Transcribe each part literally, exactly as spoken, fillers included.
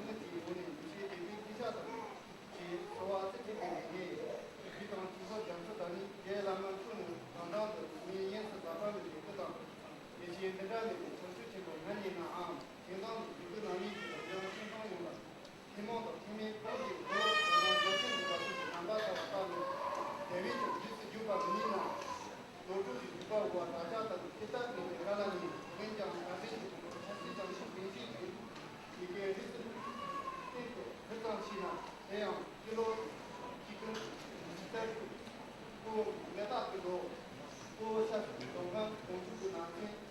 ཀུན་གྱི་ངོས་ནས་འདུ་ཤེས་དེ་བས་ཤིན་ཤ་དང་། ཞེས་གསོལ་བ་ཚིག་གཅིག་གིས་ངེས། ཞུས་དང་། ཁྱེད་ཚོ་རྒྱ་མཚོ་དང་ནི་རྒྱལ་བླ་མ་ཁྱོད་ནི་དང་དང་དུ་ངའི་གཡས་སུ་བཟའ་ཕ་མི་ཞིག་ཏུ་དང་། ཡེ་ཤེས་འདི་འདྲ་མེད་པའི་ཐོར་ཅོག་ཆེན་པོ་ང་རྙེད་ནའང་། ཞིང་ཐང་དུ་ཞུགས་ཀྱི་ནང་མི་ཞིག་ལ་རྒྱལ་བ་ཤིང་ཐང་ཡོངས་ལ། ཐུན་མོང་དང་ཐུན་མིན་ཀུན་གྱི་འཁོར་ལོ་དང་རྒྱ་ཆེན་འདུས་པ་སོགས་ཀྱི་རྣམ་པ་ཐར་པ་ནི། དེ་བས་ཀྱང་རྗེས་སུ་འཇུག་པ་མི་ནུས་ན། ནོར་འཁྲུལ་གྱི་འཇུག་པ་འོ་བ་དགྲ་ཤ་ལྟ་བུ་ཇི་ལྟར་མེད་པའི་ཁ་ལ་ནི། འོན་ཀྱང་ད་ལྟའི་ཆ་སྲིད་ཀྱང་ཤུགས་ལྡན་ཞིག་ཡི་གེ་རིས་སུ་ཤིན་ཏུ་ཧུར་ཙམ་ཕྱིན་ན། དེ་ཡང་ཀི་ལོ་གཅིག་ཀུན་གསར་དུ་སྐུ་ལས་རྟག་ཏུ་འགྲོ། སྐུ་ཤ་ཚུགས་ཀྱི་སྡོང་ཁང་དོང་ཚུགས་ཀྱི་ནང་ཚན།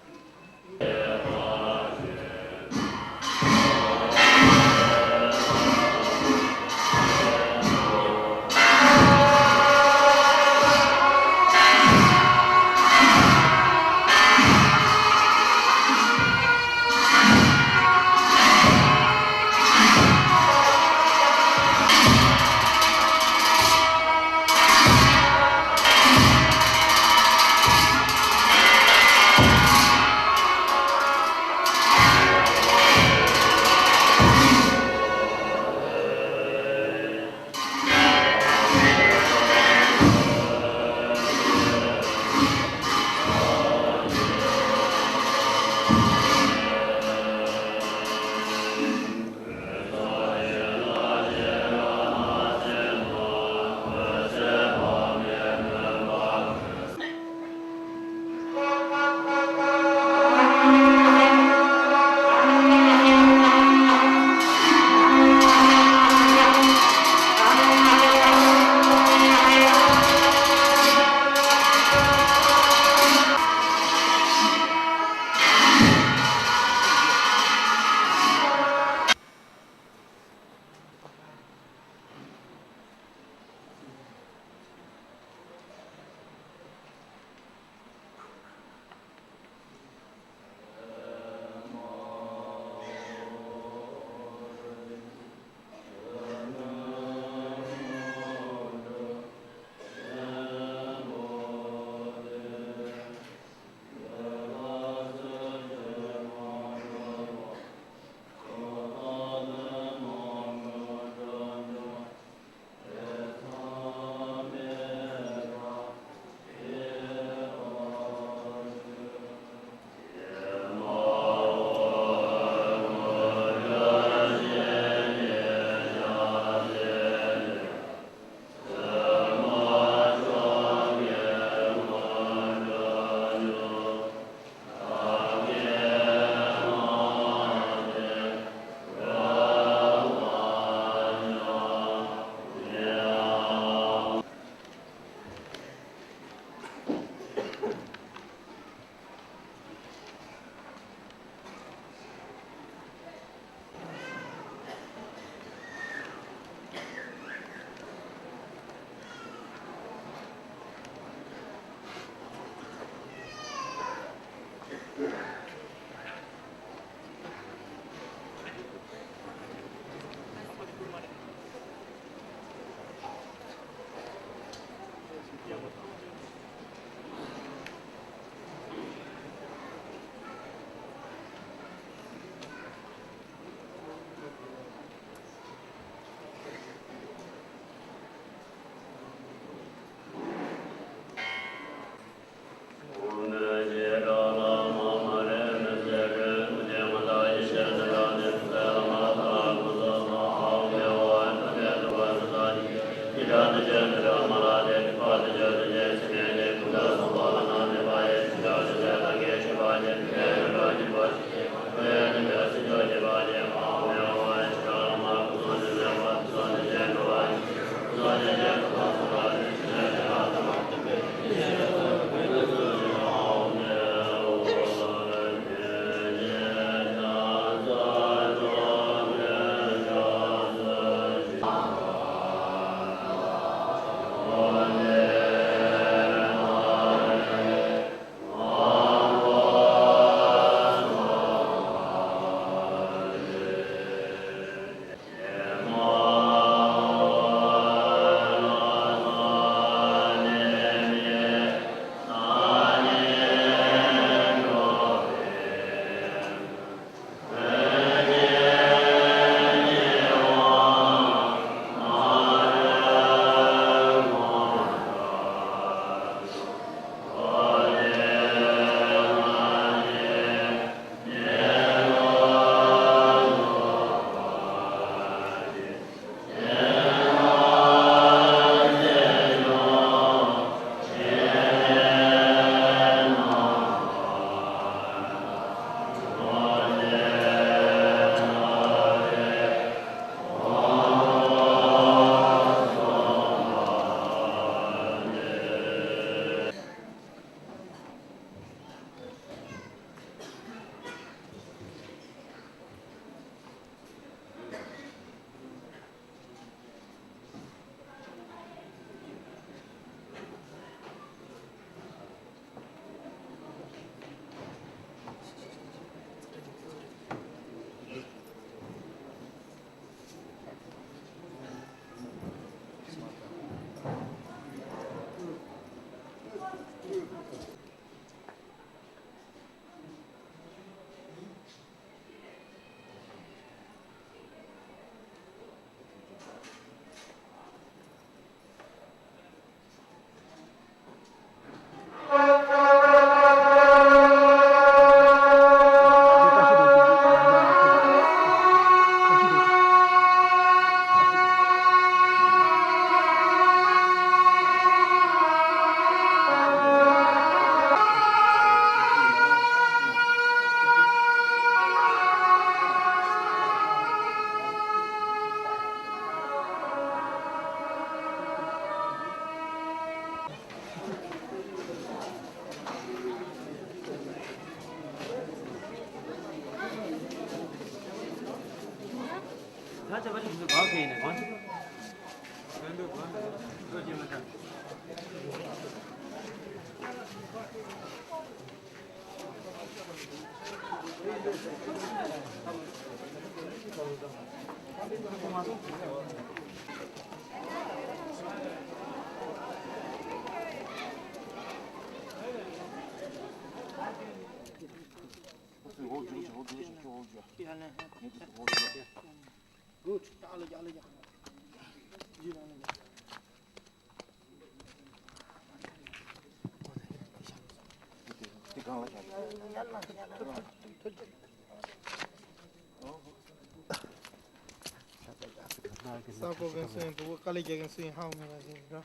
ས་གོ་གན་སུ་ཡིན་འདུག་དཀའ་ལས་རྒྱག་གན་སུ་ཡིན་ཧ་གོ་མེད་པ་ཞིག་རེད།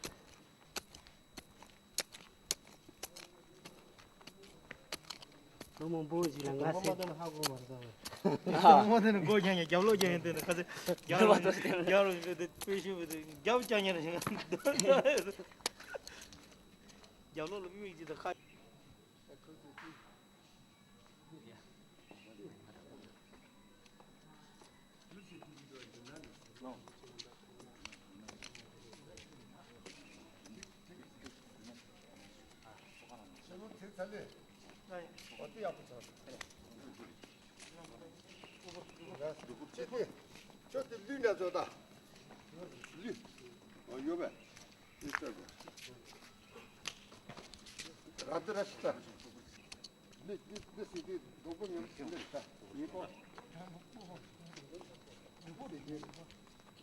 ལོ་མང་པོ་ཞིག་ལ་ང་སེམས། ལོ་མང་པོ་དེ་ནི་སྒོ་རྒྱག་ཡིན། རྒྱབ་ལོག་རྒྱག་ཡིན། དེ་ནི་ཁ་ཚེ་རྒྱབ་ལོག་རྒྱབ་ལོག་དེ་དཔེ་ཤུ་བའི་དེ་རྒྱབ་རྒྱག་ཡིན་ཞིང་། རྒྱབ་ལོག་ལ་མིག་ཅིག་དང་ཁ། ཁྱེད་དེ་ཁྱོད་དེ་ལུས་འདྲ་བཟོ་ད། ལུས། ཨོ་ཡོད་པས། ལུས་ལྟ་དགོས། ར་དེ་ར་ཤི་ད། འདི་འདི་འདི་སྲིད་དེ་སྡོང་པོ་ཉམས་ཀྱི་འདི་རེད་ད། ཡིན་པ།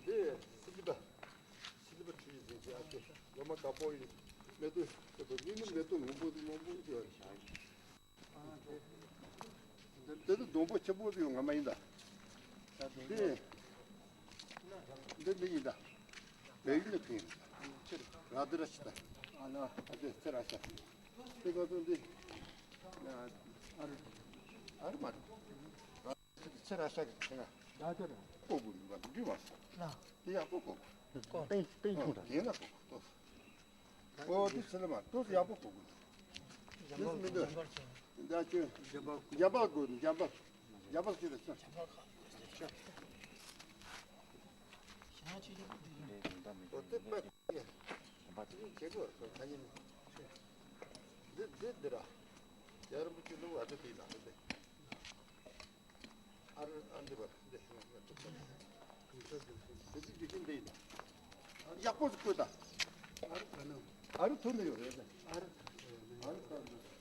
འདི་སྲིད་པ། སྲིད་པ་ཁྲི་ཡི་ཟིན་གྱི་ཨ་ཅེ། ལོ་མ་དཀར་པོ་ཡིན། མེ་ཏོག་ལྟ་བུ་མི་ནི་མེ་ཏོག་སྔོན་པོ་དེ་མང་པོ་ཡོད་རེད། འདི་ནི་སྡོང་པོ་ཆེན་པོ་ཡོད་ང་མ་ཡིན་ད། འདི་འདི་འདི་ཡིན་ད། བལ་ཡུལ་ནས་ཕེབས་ཡིན། ར་དི་ར་ཤི་ད། ཨ་ལ་ཨ་དེ་ཚེ་ར་ཤ། དེ་ག་ཚོད་འདི། ཨ་རི་མ་རེད། ཚེ་ར་ཤ་གི་ཚེ་ར། ཡ་དེ་རེད། ལྐོག་གུ་མི་འབབ་འདྲི་མ་སོང་། ལ། དེ་ཡག་པོ་ལྐོག་གུ། ལྐོག་སྟེང་སྟེང་ཆུང་དྲགས། དེ་ན་ལྐོག་གུ་ལྟོས། ཨོ་དེ་ཚེ་ལ་མ་ལྟོས་ཡག་པོ་ལྐོག་གུ། དེ་སུ་མི་འདོད། འདི་ཅི། འཇམ་པ་ཀུན། འཇམ་པ་ཀུན། འཇམ་པ་ཀུན། འཇམ་པ་ཀུན་ལ་ཤོག་ཨོ་དེ་པ། བྱེད་དགོས་ཁ་ཉིན། འདི་འདི་འདི་ར། ཡ་རིན་པོ་ཆེ་ལུག་ཨ་དེ་དེ་ལ་དེ། ཨ་རུ་ཨ་འདི་བ་འདི་ཧེ་མ་ཡ་ཐུབ་ཐབས། དེ་ཚོ་རྒྱུ་རྐྱེན་འདི་ཡིན། ཡག་པོ་ཞིག་བཀོད་ད། ཨ་རུ་ག་ནང་། ཨ་རུ་ཐོན་ནས་ཡོད་རེད། ཨ་རུ་ཨ་རུ་ཐོན་ནས།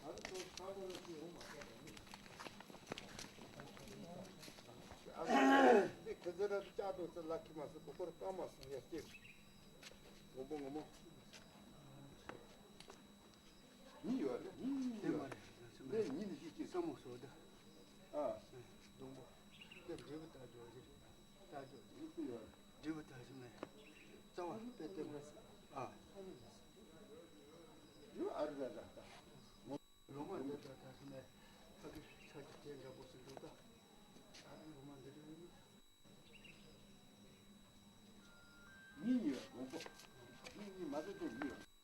ཨ་རུ་ཐོན་ས་གོ་ལ་ཅི་ཡོང་མ་ཐུབ་པ་ནི། ཨ་རུ་འདི་ཁ་ཟས་ར་ཅག་འགྲོ་ཚེ་ལ་ཁི་མ་སི་ཀོ་ཀོར་ཀ་མ་སི་ཡ་སྐྱེ། ངོ་མ་ངོ་མ། གཉིས་ཡོད་རེད། གཉིས་ཡོད་རེད། འདི་གཉིས་ནི་ཤི་ཅི། ས་མོ་སོ་ད། ཨ། སྡོང་པོ། འདི་འབྲས་བུ་ལྟ་འཇོག་རེད། ལྟ་འཇོག་རེད། འདི་ཡོད་རེད། འབྲས་བུ་ལྟ་ཞིག་མེད། རྩ་བ་དཔེ་ལྟ་དགོས། ཨ། ཡོད་ཨ་རི་ར་ར་ད། ལོ་མ་འདི་ལྟ་ལྟ་ཞིག་མེད། ཕ་གི་ཆ་གི་དེ་འདྲ་པོ་ཞིག་འདུག་ད། ཨ་རི་ལོ་མ་འདི་འདྲ་ཡོད་ན། གཉིས་ཡོད་དགོངས་པ། གཉིས་གཉིས་མ་རེད་དེ་གཉིས་ཡོད།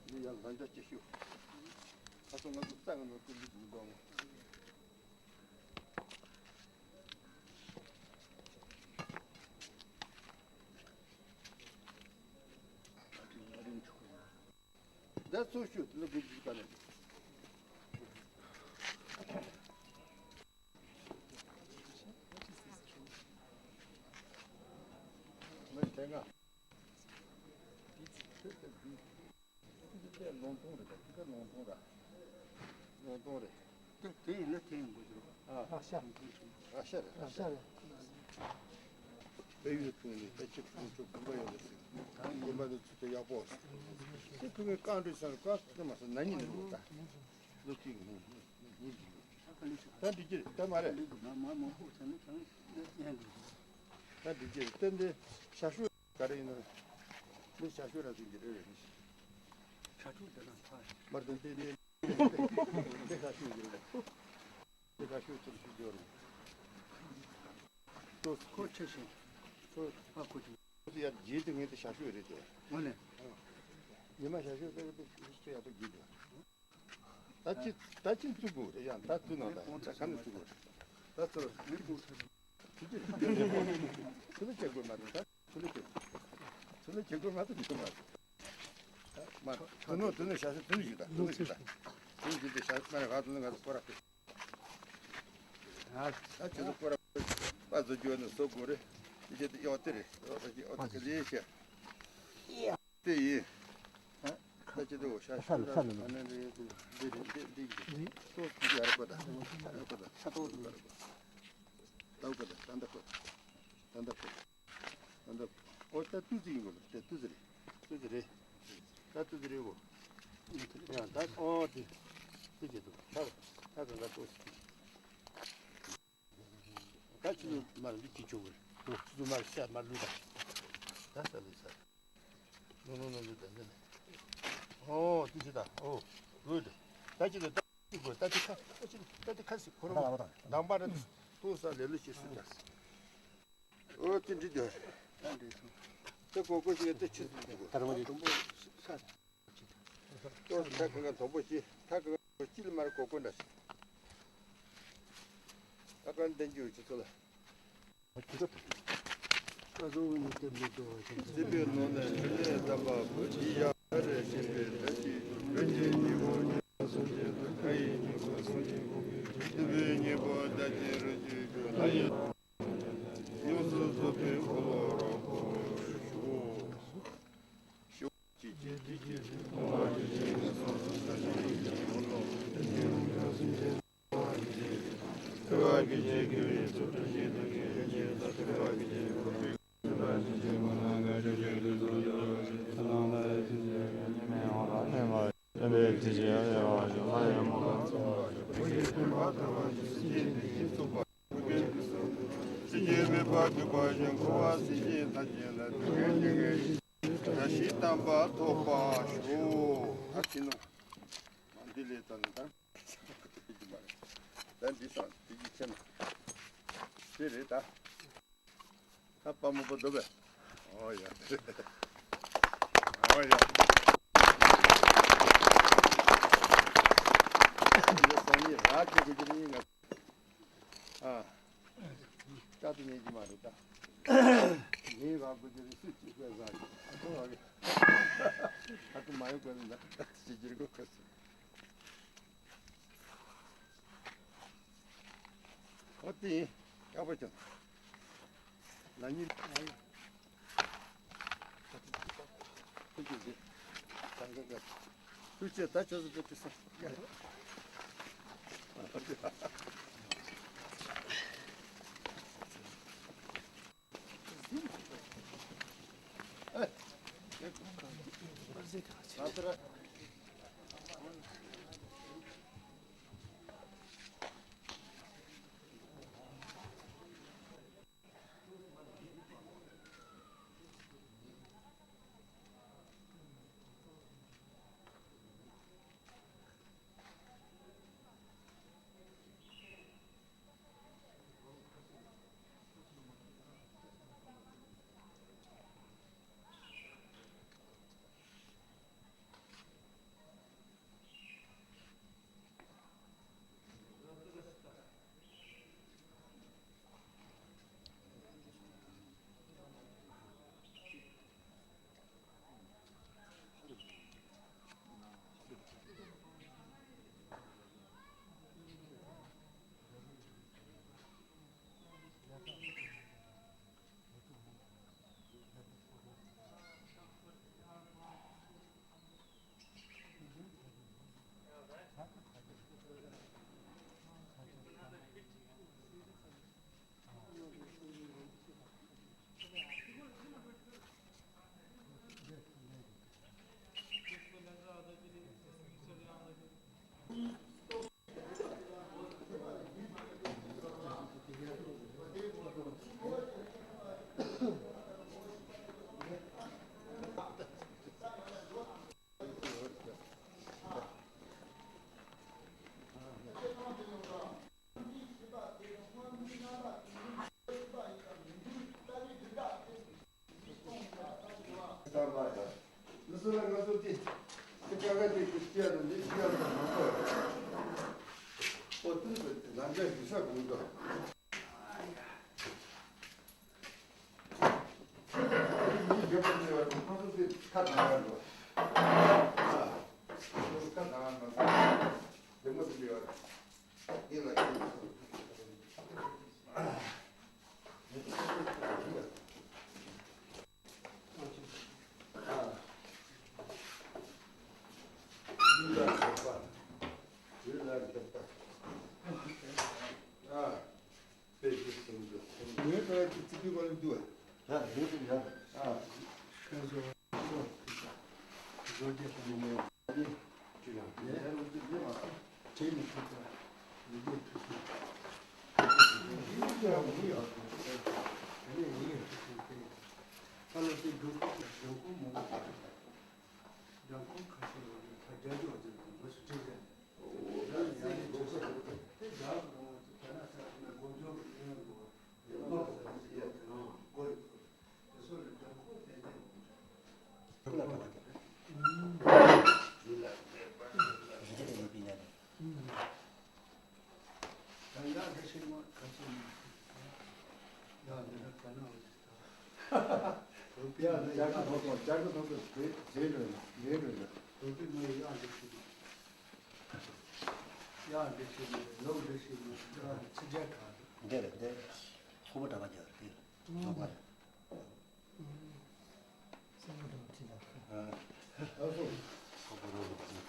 འདི་ཡང་ལན་ཆ་ཆེ་ཤོས། ཁ་སང་ང་ཚོ་རྩ་ནས་ནོར་འཁྲུལ་འདི་མི་འདུག་ཨང་། འདི་ཚོ་ཤོད་ལ་དགོས་འདུག་ག་ལ། མི་དེ་ང་། འདི་ཚེ་ལུང་སྟོང་རེད། ད་འདི་ག་ལུང་སྟོང་ར། ལུང་སྟོང་རེད། དེ་དེ་ཡིན་ན་དེ་ཡིན་དགོས་ཀྱི་རེད། ཨ། ཨ་ཤ། ཨ་ཤ་རེད། ཨ་ཤ་རེད། དཔལ་ཡུལ་ཁུལ་ནས་ད་ཅི་ཁུལ་ཚོ་དགོན་པ་ཡོད་རེད་ཟེར། དགོན་པ་ནས་ཚུར་དེ་ཡག་པོ། དེ་ཁུལ་ནས་རྐང་བྲོས་སར་བཀག་དེ་མ་ཟད་ན་ནིང་ནས་འགྲོ་ད། ལོ་གཅིག་ནས་ཉིན་གཅིག་ད་འགྲིག་གི་རེད། ད་མ་རེད། ད་འགྲིག་གི་རེད། ད་འདི་འདྲ་ཞག་ཤོས་ག་རེ་ཡིན་ན། མི་ཞག་ཤོས་ར་ཟིན་གྱི་རེད། ཞག་ཤོས་དེ་ན་ཕ། མར་དེ་དེ་དེ་དེ་ཞག་ཤོས་ཡིན་གྱི་རེད། དེ་ཞག་ཤོས། ཁྱོད་ཚོར་ཞུ་རྒྱུ་རེད། ཁོ་ཆེ་ཤོས། ཁོ་ཨ་ཁོ་ཆེ། ཁོ་ཚོ་ཡར་རྗེས་དེ་ངས་དེ་ཞག་ཤོས་རེད་དེ། ངོ་ནས། ཉི་མ་ཞག་ཤོས་དེ་དེ་ཤོས་ཡག་པོ་རྒྱུས་དེ། ད་ཅི་ད་ཅི་བཙུགས་དགོས་རེད། ཡང་ད་བཙུགས་ན་ད་ད་ག་ནས་བཙུགས་དགོས་རེད། ད་ཚོར། ཚུལ་ལ་བྱེད་དགོས་མ་རེད། ད་ཚུལ་ལ་བྱེད་དགོས། ཚུལ་ལ་བྱེད་དགོས་མ་རེད། མ་དུ་ནོ་དུ་ནོ་ཞག་སེ་དུ་ནོ་ཞིག་ད་དུ་ནོ་ཞིག་ད་དུ་ནོ་ཞིག་ད་ཞག་མ་རེད། ག་དུ་ནོ་ང་ཚོ་སྐོར་ར་ད་ཁྱེད་ཚོ་སྐོར་ར་པ་བཟོ་རྒྱུ་ནི་བཟོ་དགོས་རེད། དེ་ཆེད་དུ་ཨེ་ཝ་དེ་རེད། ཨེ་ཝ་དེ་ཨེ་ཝ་དེ་ག་ལེ་ཤ་དེ་ཡིན། ད་ཅི་འདྲ་བོ་ཤ་ཤ་ལ་ས་ལ་ལ། འདི་འདི་འདི་འདི་འདི་ཏོག་ཙམ་ཡར་བཀོད་ད། ཡར་བཀོད་ད། ས་ཏོག་ཙམ། ད་བཀོད་ད། ད་ལྟ་བཀོད། ད་ལྟ་བཀོད། ད་ལྟ་བཀོད། ཨོ་ད་ཏོག་ཙམ་ཡིན་དགོས་ལ། དེ་ཏོག་ཙམ་རེད། ཏོག་ཙམ་རེད། ད་ཏོག་ཙམ་རེད་གོ། ཡང་ད་ཨོ་དེ་ཏོག་ཙམ་འདུག་ད་ད་གང་ག་ཏོག་ཙམ། ད་ཆུ་ཚོད་མར་འདི་གཅིག་ཆོག་གི་རེད། ཆུ་ཚོད་མར་ཤ་མར་ལུས་དང་། ད་ས་ལུས་ས། ལུས་ལུས་ལུས་ལུས་ད་འདི་ནས། ཨོ་ཏི་ཤི་ད། ཨོ་གུཌ། ད་ཅི་ད་ད་ཅི་གོ་ད་ཏི་ཁ་ད་ཅི་ད་ཏི་ཁ་སི་ཁོ་ར་མ་དང་པ་ར་ཏུ་ས་ལེ་ལུ་ཤི་སུ་ད། ཨོ་ཏི་འདྲི་ད། ད་གོ་གོ་ཤི་ད་ཆུ་ཚོད་གོ། ད་ར་མ་ཏོག་ས་ཐག་གི་ང་དོག་པོ་ཞིག་ཐག་གི་ང་དོག་པོ་ཅི་ལ་མར་གོ་གོ་འདྲ་ཞིག་ཨ་ཀར་ལྡན་གྱི་ཡོད་ཅི་ཚོ་ལ། ཀ་ཟོ་བོ་ནི་སྟེར་མི་འདུག་བ་ཞིག་སྲིད་པའི་ནང་ནས་འཕྲིན་ལས་དམ་པ་བོད་ཀྱི་ཡ་རེ་བཞིན་པའི་བདག་གིས་བོད་ཀྱི་ཉི་འོད་ཉི་མ་སུམ་བརྒྱད་དང་མཁའ་ཡི་སྙིང་པོ་སུམ་བརྒྱད་པོ་སྲིད་པའི་སྙིང་པོ་བདག་གིས་རོ་བཅུད་བཅུ་ལ་ཡང་། ཉམས་སུ་བཟོད་པའི་འཁོར་ལོ་རབ་རྟོགས་ཤོག་ཤོག་ཅེས་བགྱི་ཅེས་བགྱི་ཅེས་མཐོང་བ་བགྱི་ཅེས་ངན་སོང་གསུམ་ས་ཞིང་གི་ཕྱིར་འཁོར་ལོ་བགྱི་ཅེས་ངན་སོང་གསུམ་ཆེན་མཐོང་བ་བགྱི་ཅེས་ཐོས་པ་བགྱི་ཅེས་དགེ་བའི་ཚུལ་ཁྲིམས་བཞིན་དུ་བགྱི་ཅེས་ཐོས་པ་བགྱི་ཅེས་གོམས་བགྱི་ཅེས་བགྱི་ཅེས་ངན་སོང་གསུམ་ཆེན་མཐོང་བ་བགྱི་ཅེས་ངན་སོང་གསུམ་ཆེན་མཐོང་བ་བགྱི་ཅེས་ཉེས་པའི་དབང་ལ་ལེན་པ། ལེན་པའི་དེ་བཞིན་གཡོ་བ་ཞིག་ལྷ་ཡི་མོ་ལ་སོགས་པ་ཞིག་བུ་ཡི་སེམས་པ་ཐར་པ་ཞིག་སེམས་ཅན་དེ་བཞིན་ཚོགས་པ། སེམས་ཅན་མེད་པར་གྱུར་པ་ཞིང་འཁོར་བ་སེམས་ཅན་ཐམས་ཅད་ལ་སྡུག་བསྔལ་ཉེན་ཁའི་ཞིང་བཀྲ་ཤིས་དམ་པ་ཐོབ་པར་ཤོག་ད་ཅི་ནོ། འདི་ལས་ཙམ་ད་ད་འདི་སང་འདི་ཅི་ཆེ་ན་དེ་རེད་ད། ད་དཔའ་མོ་པོ་འདུག་པས། ཨོ་ཡ། ཨོ་ཡ། འདི་སང་ཉིན་ར་ཁེ་ཁེ་ཁེ་ནི་ང་། ཨ། ཅག་ཏུ་ཉན་གྱི་མ་རེད་ད། ངའི་ར་དགོས་ཀྱི་རེད། སུ་གཅིག་པས་ཟ་རེད། ཨ་ཏོ་ར་རེད། ཨ་ཏོ་མ་ཡོང་དགོས་ན་ད་ཅི་བྱེད་དགོས་ཁོ་སི། ཨོ་ཏི། ཡག་པོ་བྱུང་། ན་ནིང་། ཐུགས་རྗེ་ཆེ། ཐུགས་རྗེ་ཆེ། ད་ཆོས་སུ་ཕེབས་ཏེ་སོང་། ལམ་ཀའི་རྒྱུ་ས་དགོས་འདུག་མི་རྒྱབ་པ་ནས་བ་དང་ཁོང་ཚོ་དེ་ཁ་བྲལ་བ་འགྲོ། ཁ་བྲལ་བ་འགྲོ། བདེ་མོ་དེ་འདྲ་ཡོད་རེད། འདི་ལ་ཁྱེད་ཚོ། ཡུལ་ལ་འགྱོད་པ། ཡུལ་ལ་འགྱོད་པ། ཨ། དཔེ་ཆ་གསུམ་དུ་ཐོན། ངའི་ཏོག་ཙི་ཙི་པི་གོ་ལ་འདུག་ཨ། ཡ་ཡོད་དུ་ཡ། ཨ། ཁྱོད་ཚོ་བཟོ་རྒྱུ་ཞིག་ཡིན་ནས། ཅི་ཡང་ཡ་ཡ་རུ་ཅི་ཡོད་མ་རེད། བྲིས་ནས་ཐུག་པ། ཡི་གེ་ཐུག་པ། ཡི་གེ་ཡང་མི་ཡོད་པ། ད་ནས་ཡི་གེ་ཐུག་པ་དེ། ད་ལོ་དེ་འགྲོ་ཁུངས་ལ་འགྲོ་ཁུངས་མང་པོ་ཞིག་འགྲོ་ཁུངས་ཁ་ཤས་ལ་ད་རྒྱ་ཇོག་ཅིག་དང་མི་སུ་ཁྲིད་ཟེར། ད་ནས་ཡང་ནས་ཁྲིད་ཟེར། དེ་རྒྱ་གོང་ཚོ་ད་ན་ས་ན་སྒོ་ཇོག་གི་ཡོད་ཡོད་འགྲོ། ཡོད་མ་གོ་ས་ཞིག་ཡོད་དེ་རང་སྒོ་ཡོད། དེ་ཚོ་ལ་འགྲོ་ཁུངས་ཏན་ཏན་མང་པོ་ཞིག་འདི་རེད་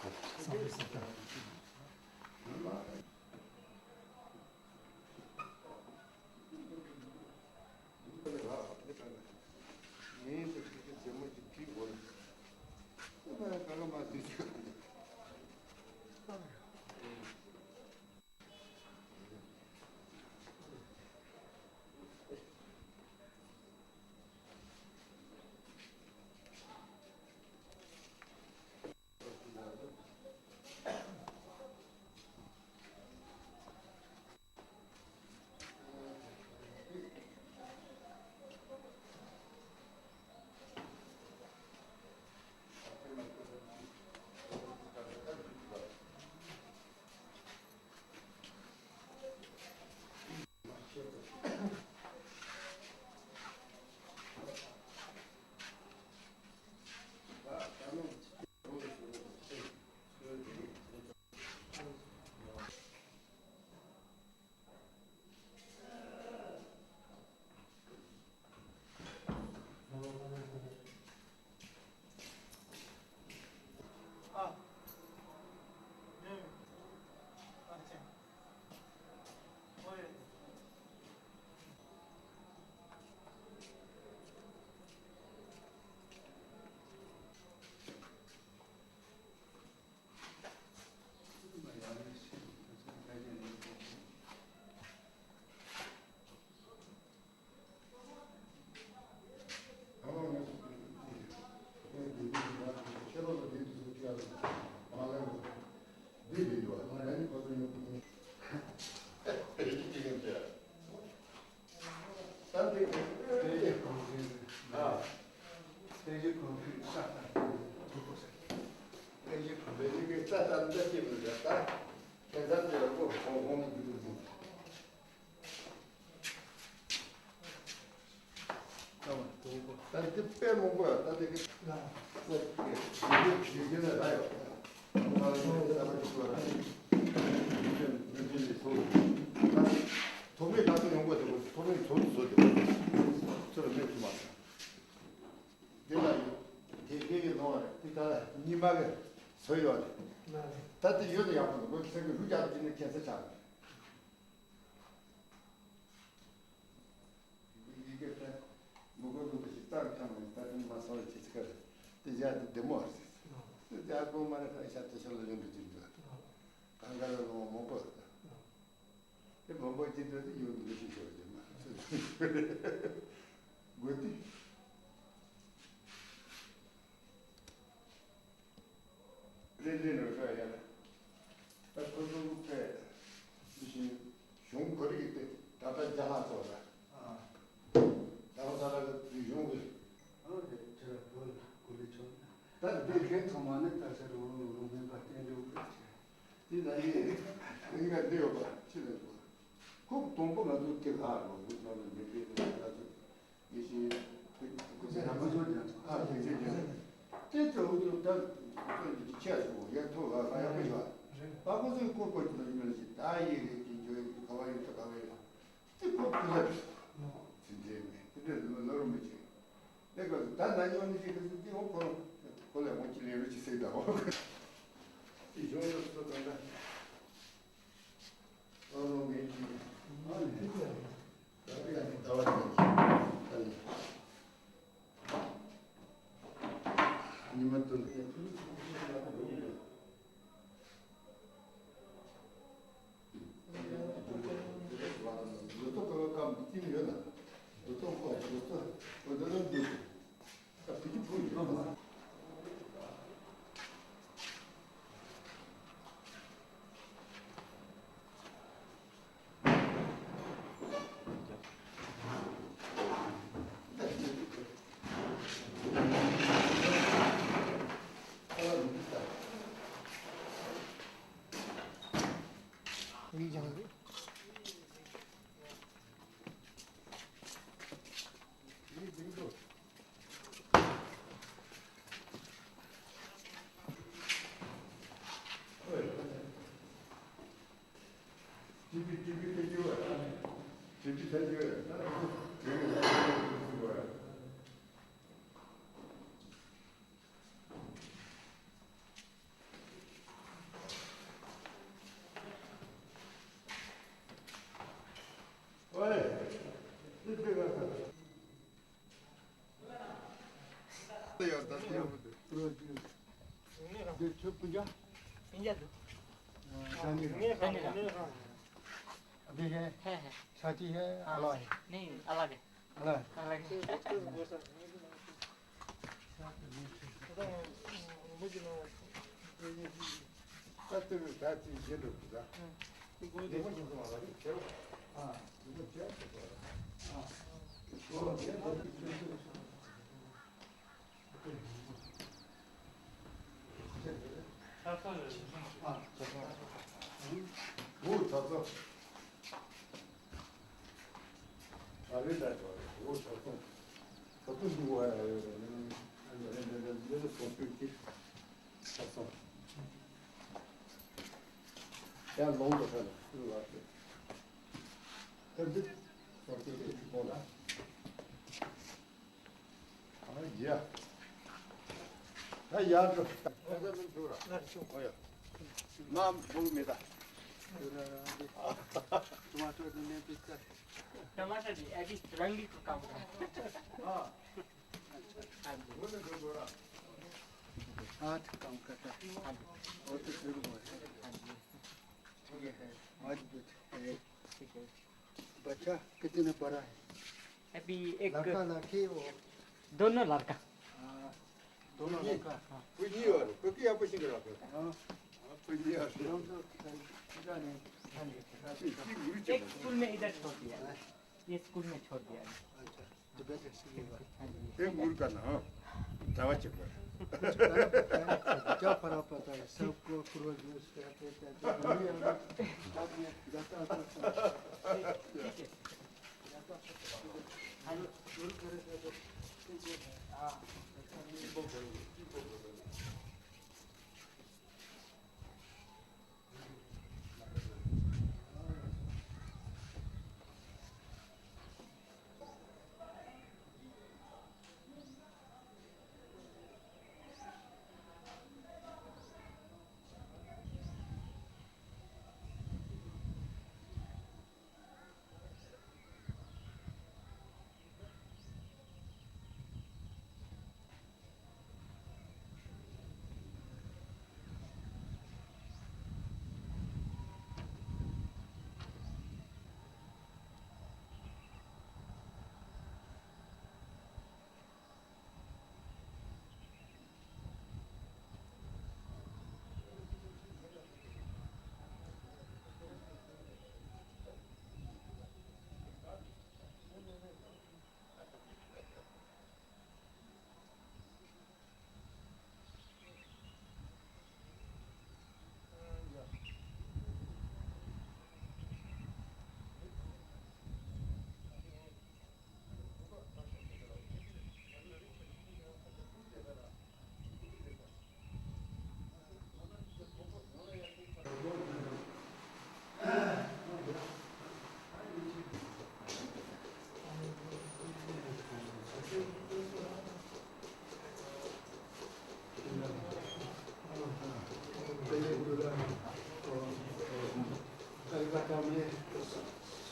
འདི། ཚོགས་པ་འདྲ་བ་རྒྱག་རེད། ཚོགས་པ། ད་འདི་དཔེ་མང་པོ་ཡོད། ད་འདི་གི་ད་འདི་གི་ཡི་གེ་ལ་རག་ཡོད། ད་ང་ལ་ཡི་གེ་གསར་པ་ཞིག་བཟོ་ར། ཡོན་ཏན་ཡོན་ཏན་ལས་བཟོ། ད་ཐོག་མའི་ད་ཚོ་ཡོང་གོ་དེ་གོ། ཐོག་མའི་བཟོ་བཟོ་དེ་གོ། ཚོ་ལ་མེད་ཐུབ་མ་སོང་། འདི་ལ་ཡོད། དེ་སྐད་ཀྱི་ནོར་བ་རེད། དེ་ད་རྙིང་མ་གི་བཟོ་ཡོད་རེད། ད་དེ་ཡོད་དེ་ཡག་པོ་འདུག་མོས་ཚེ་གི་ལུས་རྒྱག་གི་ནི་ཁྱད་མཚར་ཆགས་རེད། ཡི་གེ་དེ་མི་གོ་ལུགས་ཤིག་རྩ་རུ་འཁྱམས་ནས་ད་དུང་མ་སོང་བའི་ཆེ་ཆེ་ཁ་རེད། དེ་རྒྱ་དེ་བདེ་མོ་རེད། དེ་རྒྱ་དགོང་མ་རེད། ཁ་ཤ་དེ་ཤ་ལ་ཡོང་གི་ཅིག་འདུག་གང་ག་ལ་ལོང་མང་པོ་རེད། དེ་མང་པོ་ཅིག་འདུག་དེ་ཡོང་འདུག་ཤིག་ཤོར་གྱི་མ་རེད། དགོས་དུས། རེད་རེད་རེད་རེད་ཡ། ད་ཁོ་ཚོ་ཕེ་ཤིང་གཞུང་གོ་རིག་དེ་ད་ལྟ་རྒྱ་ལྷག་ཚོགས་ལ། ད་ལྟ་ད་ལྟ་གི་གཞུང་གི། ཨ་རེད་ཁྱེད་ར་བོད་ལ་གོ་ལེ་ཆོག་ན། ད་ད་འདི་ཁྱེད་ཚང་མ་ནི་ད་ཆ་རུ་རུ་རུ་མེད་པ་བསྟན་འགྲོ་གི་ཆེ། དེ་ད་ཡིན་ཡིན་ག་འདི་ཡོད་པ་ཕྱི་ལ་ཡོད་པ། ཁོ་དང་པོ་ང་ཚོ་དེ་ག་རུ་ཡོད་ཙང་ནས་མི་སྤེལ་དེ་ང་ཚོ་ཡེ་ཤེས་ཕུན་ཚོགས་རྒྱ་མཚོ་ལྗོངས་ཨ་ཕུན་ཚོགས་རྒྱ་མཚོ་དེ་ཚོ་འུ་ཚོ་ད་ཁོ་འདི་ཆས་སུ་ཡ་ཐོ་བ་ཡག་པོ་ཞིག་བ་ཨ་ཁོ་ཚོས་ཁོ་ཁོ་ཚོ་ཡིན་མིན་ཞིག་ད་ཡིག་རེད་ཀྱི་འཇོ་ཡིག་ག་བ་ཡོད་ད་ག་བ་ཡོད་དེ་ཁོ་ཕུན་ཚོགས་དེ་འདྲས་ལོ་རུ་མི་ཆེ། དེ་ག་ད་ན་ཉོ་ནི་ཞིག་གི་སྲིད་དེ་འོ་ཁོ་ཁོ་ལས་འོ་ཅི་ལས་རུ་ཅི་སྲིད་ད་འོ། དེ་གཞུང་ལ་སོ་དང་ད། ཨོ་རོ་ངེས་ཀྱི། ཨ་ནི། ད་བ་ད་བ་ད་ནི། ཉི་མ་དུ། ལོ་ཏོག་ག་བ་ཀམ་ཅི་ནི་ཡོད་ན། ལོ་ཏོག་ཁོ་ལོ་ཏོག་ཁོ་ད་ལོ་འདུག अभी है, है, है। साथी है, हाँ, अलग है। नहीं, अलग है। अलग है। अलग है। ཡ། ད་ཡར་འགྲོ། ང་འབུག་མེད་ད། टमाटर जी, अभी रंग ही काम कर। हाँ जी। हाँ जी, काम करता है। हाँ जी। वो तो शुरू हुआ है। हाँ जी। ये है, मजबूत है। ठीक है। बच्चा कितने बड़ा है? अभी एक लड़का, लड़की, वो दोनों लड़का। हाँ, दोनों लड़का। हाँ। हाँ। एक स्कूल में इधर छोड़ दिया। हाँ। ये स्कूल में छोड़ दिया। अच्छा। हाँ जी। एक स्कूल का नाम। क्या फर्क पड़ता है? सबको पूर्वज।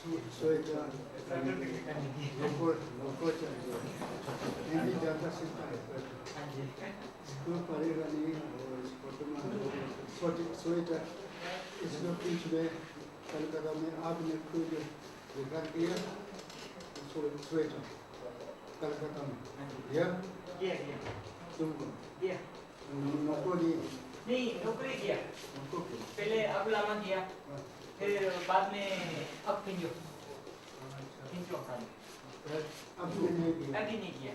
सोएटा, लोको, लोको चंद्र, एंडी जाता सीता है। तो परेगा नहीं, और फोटो में, सोएटा, इसको बीच में कलकत्ता में आपने खुद बेकार किया, सोएटा, कलकत्ता में, या? किया, किया। तुमको? किया। नौकरी? नहीं, नौकरी किया। नौकरी। पहले अब लामा किया, हाँ। फिर बाद में अब खिंजो। अच्छा। खिंजो खाली। फिर अब भी नहीं किया? अभी नहीं किया।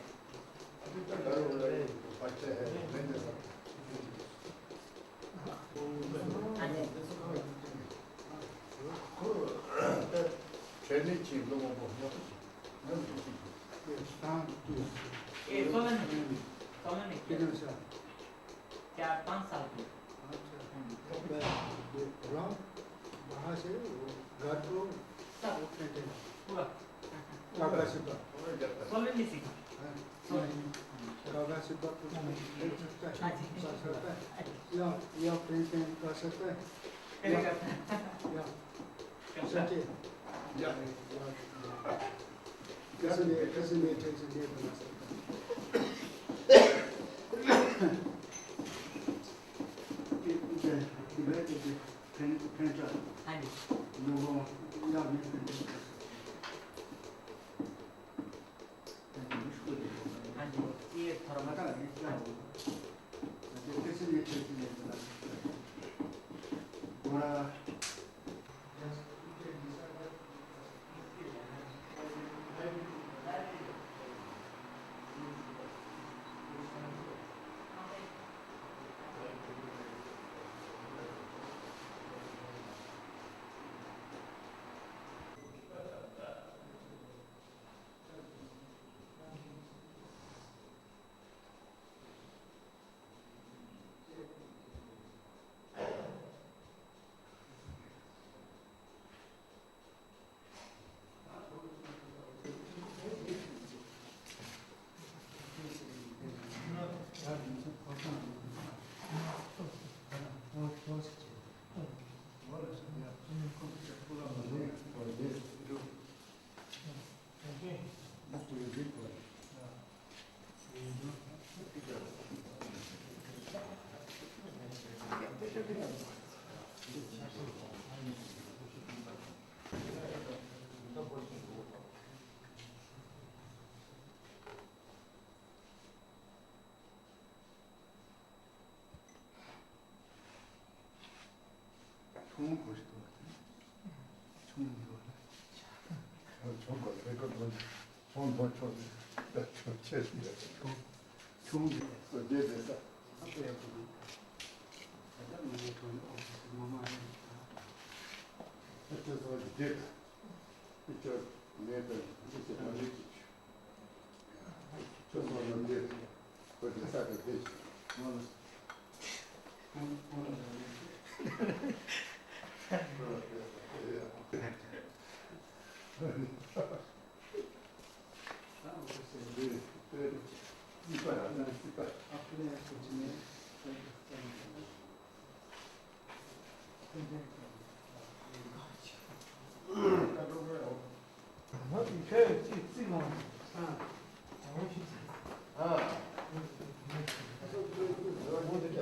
अभी तो घर वाले बच्चे हैं, नहीं दे सकते। हाँ जी। ट्रेनिंग चाहिए लोगों को। ये सोलन है। सोलन है। कितने साल? चार पाँच साल के। अच्छा। हाँ जी। तो मैं ये रहा, वहाँ से वो घर को सब वो पेंटिंग। पूरा। काका सिपा। सोलन में सीखा। हाँ, सोलन। नहीं। काका सिपा कुछ पेंट करता है, हाँ जी। कर सकता है। या, या पेंटिंग कर सकता है। करेगा। या, या। सच्चे। या। या। कैसे नहीं, कैसे नहीं, कैसे नहीं बना सकता। हाँ जी। हाँ जी, ये थोड़ा। ཆུང་གོ་ཞིག་འདུག་ཆུང་འདུག་ཆུང་གོ་རེ་གོ་འདུག་ཆུང་འདུག་ཆུང་ཆུང་ཆེ་ཞིག་རེད། ཆུང་ཆུང་འདུག་སོ་རྒྱས་རེད་ས། ཨ་ཕ་ཡག་པོ་འདུག་ད་ལྟ་མི་ངའི་གྲོང་ནས་ཨོ་ཕི་སི་མ་མ་རེད། ཨ་ཅོ་སོ་རྒྱས་རེད། ཨ་ཅོ་མེད་པའི་ཨ་ཅོ་ཞེ་དྲག་རེད་ཅིག་ཁྱོད་ཚོ་ལ་འདི་ཁོ་འདི་ས་དེ་བདེ་ཞིང་ངོ་ལ། འདི་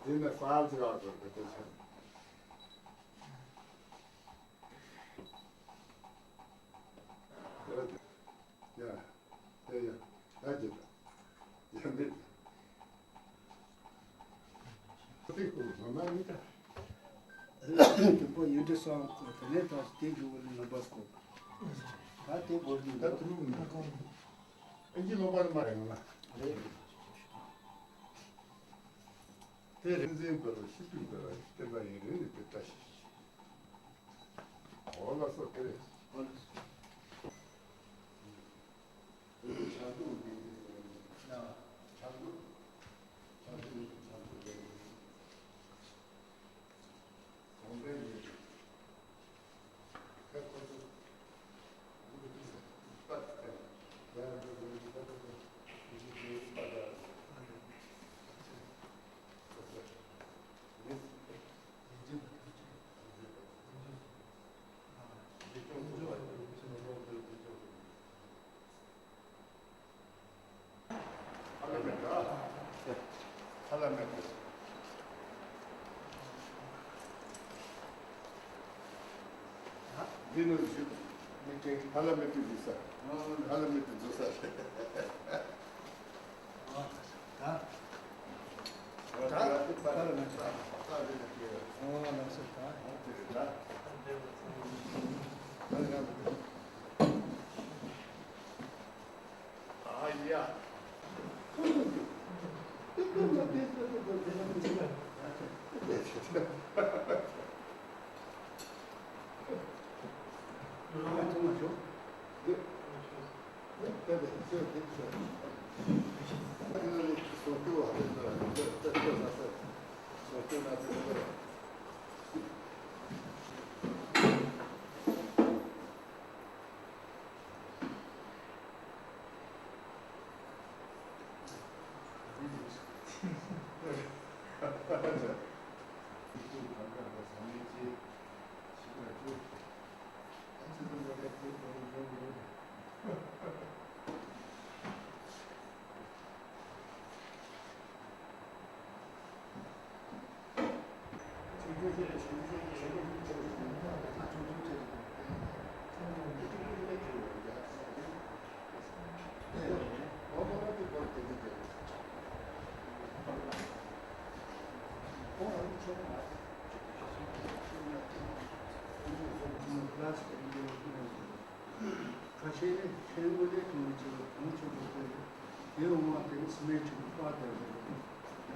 ནི་གསར་ཅིག་ཨ་དགོས་པའི་སྐད་ཆ། ཡ། ཡ། ཡ། ཡ། ད་ཅི་ད། ཡ་འདི། ཏིག་ཏུ་ང་མ་ཡིན་ད། དུ་པོ་ཡུལ་དུ་སོང་གོ་དེ་ནས་ད་དེ་རྒྱུ་བོ་ནི་ནོ་བ་སྐོར། ད་དེ་སྒོར་ནི་ད་དུ་རུ་ནི། ཨེ་ཅི་ནོ་བ་ནི་མ་རེད་ང་ལ། རེད། དེ་རིག་འཛིན་དཔལ་ལ་ཤི་དུས་འབད་བ་ཡི་བསྟན་པ་ཡུན་རིང་ནས་དེ་བཀྲ་ཤིས་ཤིག་འོ་ལགས་སོ། དེ་རེད། འདི་ནི་བཞུགས་མི་དེ་ཧ་ལམ་མེད་དུ་བཞུགས་ས། ཧ་ལམ་མེད་དུ་བཞུགས་ས། ད། ད་ད་ལ་མེད་ས། ད་རེད་ད། ཨོ་ལགས་སོ་ད། ཨོ་དེ་རེད་ད། ད་ཡག་པོ་འདུག་ཨ་ཡ། ཁ་ཤས་ནི་ཤེས་ངོ་ལས་ཐོན་ནས་ཆེ་བ་གང་ཆེན་པོ་དེ་ཡིན། དེ་འོང་བ་དེ་ནི་སྨད་ཆེན་པོ་དཔའ་དེ་རེད།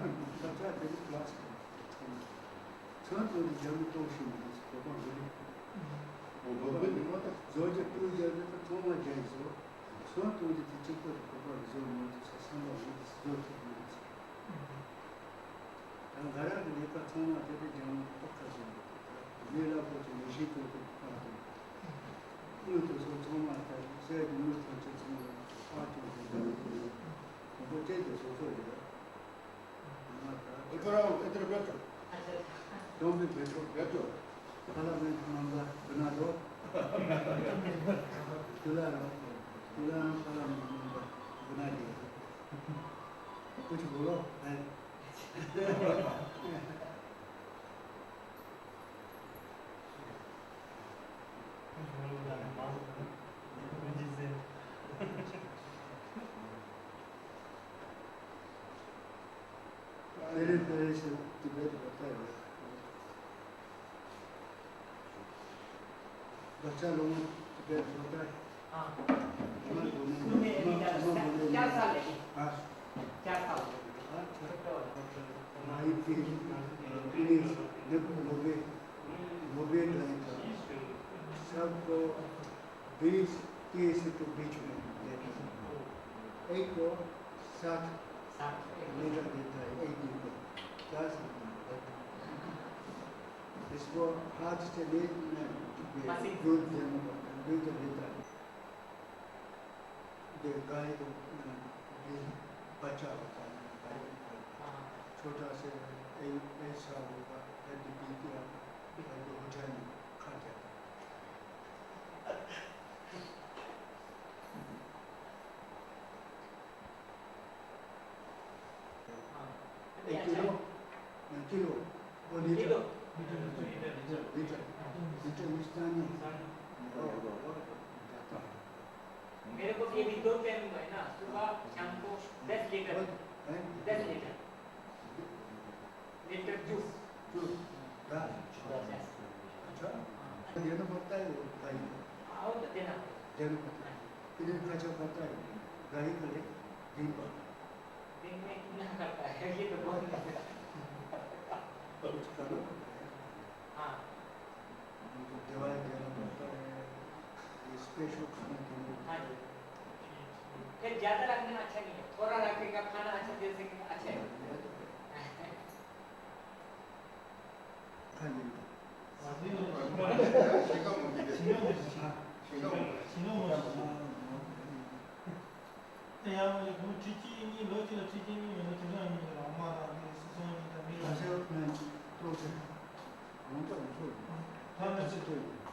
ཡང་ས་ཆ་དེ་ནི་ཀླ་སི་ཀལ་ཚང་མ་ཚང་དུ་ནི་རྒྱ་མི་གཏོང་ཤེས་མི་འདུག་བོད་པ་འདི་ནི་བོད་པ་ནི་མ་གཏོགས་བཟོ་རྒྱུ་བཀོལ་རྒྱུ་དེ་ཚང་མ་རྒྱ་ཡིན་ཟེར། ཚང་གཏོང་རྒྱུ་དེ་གཅིག་པོ་དེ་བོད་པ་གི་བཟོ་མི་འདུག་ཟེར། བསམ་པ་མི་འདུག་བཟོ་ཐུབ་མི་འདུག་ཟེར། ད་ང་རང་གི་ལས་ཀ་ཚང་མ་དེ་དེ་རྒྱ་མི་ཐོག་ཁ་བཟོ་འདུག་ད་མི་ལ་ཁོ་ཚོ་མི་ཤེས་ཐུབ་ཐུབ་ཁ་དང་། དངུལ་དེ་ཚོ་ཚང་མ་ལྟ་གསེར་གྱི་དངུལ་ཐམས་ཅད་ཚང་མ་ཕར་བསྐྱོན་ཏེ་འདྲ་མི་འདུག་དང་པོ་སྤྲད་དེ་བཟོ་བཟོ་རེད། ང་ད་ཨེ་ཁོ་རང་ཨེ་ཐར་བེད་ཀྲོ། Don't be Pedro. བེད་ཀྲོ། ཕ་ལ་མེད་རྣམ་པ་དགུ་ན་རོ། དུ་ལ་རོ། དུ་ལ་རང་ཕ་ལ་མེད་རྣམ་པ་དགུ་ན་རེད། ཀུ་ཅི་གོ་ལོ། ཨེ། Very, very Tibet Bhatta. Bhatta long Tibet Bhatta. हाँ। तुम्हें अभी क्या, क्या साल है? हाँ। क्या साल है? हाँ, अच्छा। Nineteen, uh, it is the Nobel, Nobel Prize, uh, सब को बीस, तीस के बीच में लेता है। एक को साठ, साठ। मेरा देता है, एक दिन को पचास रुपये। इसको हाथ से ले, मैं ये दूध देने को, दूध देता है। ये गाय को, अ, भी बच्चा होता है, गाय को। हाँ। छोटा से ए-, ऐसा होगा, कभी पी गया, कभी होटल में खा जाता है। हाँ। एक किलो, एक किलो, वो litre. Kilo. Litre, litre, litre में स्थानीय। स्थानीय। वो, वो, वो जाता है। मेरे को भी अभी दो टाइम हुआ है ना, सुबह, शाम को दस लीटर। हैं? दस लीटर। Litre juice. जूस। हाँ। अच्छा। हाँ। देना पड़ता है वो गाय को? हाँ, वो तो देना पड़ता है। देना पड़ता है। हाँ। कितने खर्चा पड़ता है गाय के लिए दिन भर? दिन में कितना करता है, ये तो बहुत नहीं पता। कैसे खाना पीना। हाँ जी। फिर ज्यादा रखने में अच्छा नहीं है, थोड़ा रखेगा, खाना अच्छा दे सकेगा, अच्छा है। ཁ་ཡིན། དེ་ཡང་ལོ་ཁྲི་གཅིག་གཉིས་ལོ་གཅིག་ལ་ཁྲི་གཅིག་གཉིས་ཡོད་ན་དེང་སང་ཡིན་ལ་མ་རག་གི་སོ་སོ་ཡིན་ད་མི་ལ་ཤ་ཀློག་ཆེ་རང་ཅག་ཡིན་ཚོ་ཡིན། ད་ནི་ཅི་ལྟོས་ཡིན།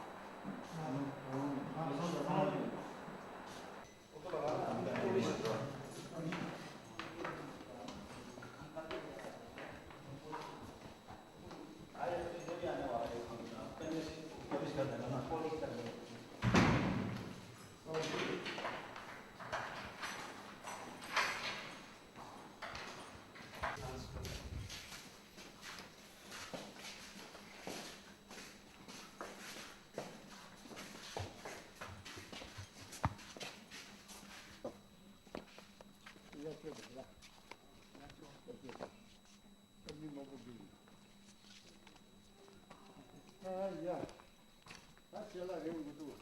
ཨ་ཡ། ད་ཁྱེད་ལ་རེ་བ་མི་འདུག